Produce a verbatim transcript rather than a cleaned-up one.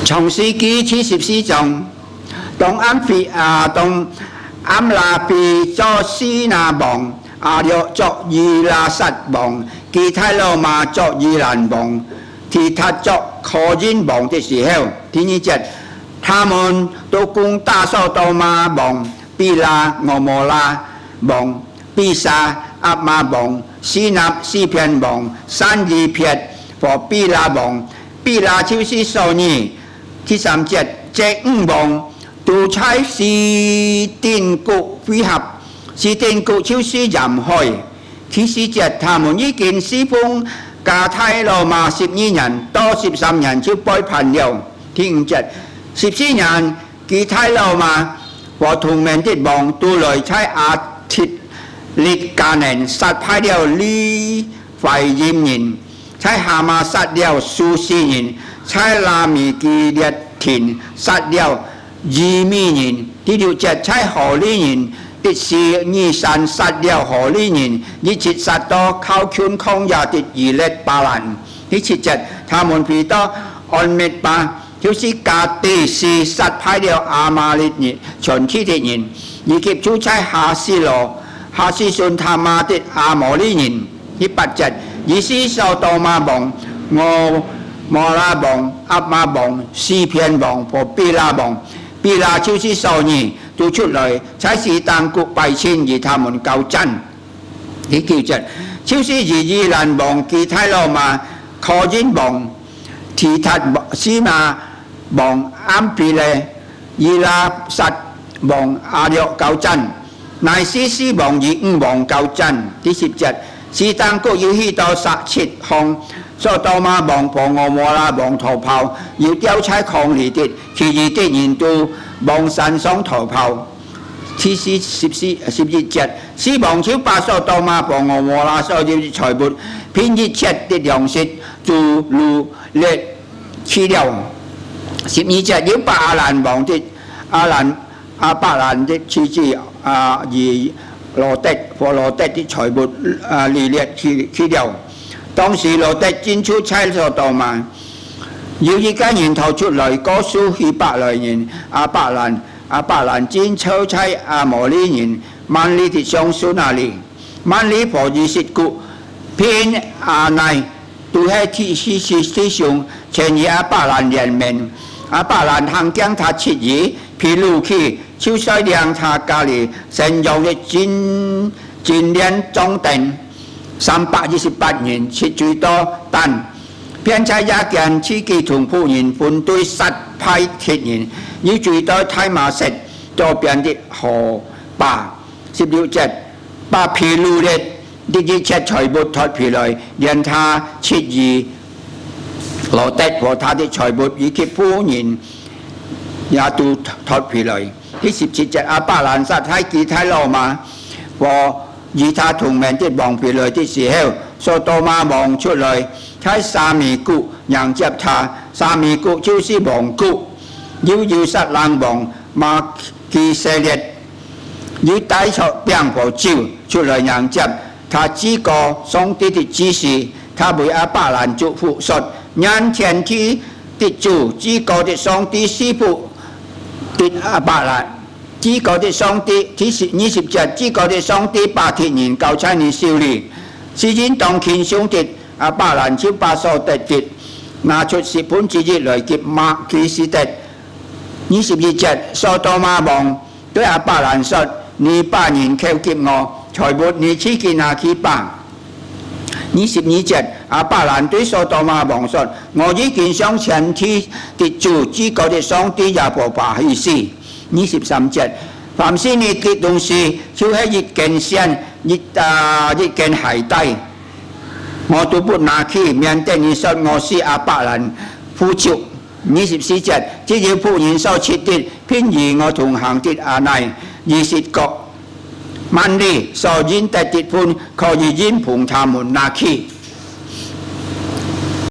創世記第十四章，當暗非啊，當暗拿非作示拿王，亞略作以拉撒王，基大羅瑪作以攔王，提達作可印王的時候。第二節，他們都攻打所多瑪王、比拉、俄摩拉王、比沙、押瑪王、示拿、示遍王、散以別和比拉王。比拉就是所以。第三節，這五王都在斯丁谷會合，斯丁谷就是鹽海。第四節，他們已經侍奉基大羅瑪十二年，到十三年就背叛了。第五節，十四年，基大羅瑪和同盟的王都來在亞實力迦南殺敗了利非因人，在哈馬殺了書西人，在拉米基列亭殺了 以米人。第六節，在何利人的示珥山殺了何利人，一直殺到靠近曠野的以勒巴蘭。第七節，他們飛到安密巴，就是加低斯，殺敗了亞瑪力人全體的人，以及住在哈示羅、哈示孫他瑪的亞摩利人。第八節，於是所多瑪王、俄摩拉王、押瑪王、示遍王和比拉王，比拉就是所以，都出來，在斯丁谷擺陣與他們交戰。第九節，就是與以攔王、基大羅瑪、可印王、提達王、示拿王暗非利、以拉撒王亞略交戰。乃是四王與五王交戰。第十節，斯丁谷有許多石磧項，所多瑪王和俄摩拉王逃跑，又掉在坑裡的，其餘的人都往山上逃跑。 第十四、十一節，四王就把所多瑪和俄摩拉所有的財物，並一切的糧食，都擄掠去了。十二節，又把亞蘭王的、亞蘭、亞伯蘭的妻子，啊，以羅得和羅得的財物，啊，擄掠去、去了。當時羅得正住在所多瑪，有一個人逃出來，告訴希伯來人亞伯蘭， 亞伯蘭正坐在亞摩利人幔利的橡樹那裡。幔利和以實谷並亞乃都係弟、弟、弟兄，曾與亞伯蘭聯盟。亞伯蘭聽見他妻兒被擄去，就率領他家裡生養的精、精練壯丁 三百一十八人，直追到但，便在夜間自己同僕人分隊殺敗敵人，又追到大馬色左邊的河壩。十六節，把被擄掠的一切財物奪回來，連他妻兒羅得和他的財物以及僕人也都奪回來。第十七節，亞伯蘭殺害基大羅瑪和 與他同盟的王回來的時候，所多瑪王出來，在沙彌谷迎接他。沙彌谷就是王谷。又耶路撒冷王瑪基洗列，又帶著餅和酒出來迎接他，至高上帝的指示。他為亞伯蘭祝福，說：願天地的主，至高的上帝賜福的亞伯蘭。 至高的上帝，第十、二十節，至高的上帝把敵人交在你手裡，是應當輕鬆的。亞伯蘭就把所得的拿出十分之一來給瑪基洗德。二十一節，所多瑪王對亞伯蘭說：你把人口給我，財物你自己拿去吧。 二十二節，亞伯蘭對所多瑪王說：我已經向全地的主，至高的上帝耶和華起誓。二十三節，凡是你的東西，就係一根線、一、啊、一根鞋帶，我都不拿去，免得你說我使亞伯蘭富足。二十四節，只有僕人所吃的，並與我同行的亞乃、以實谷、幔利所應得的份，可以任憑他們拿去。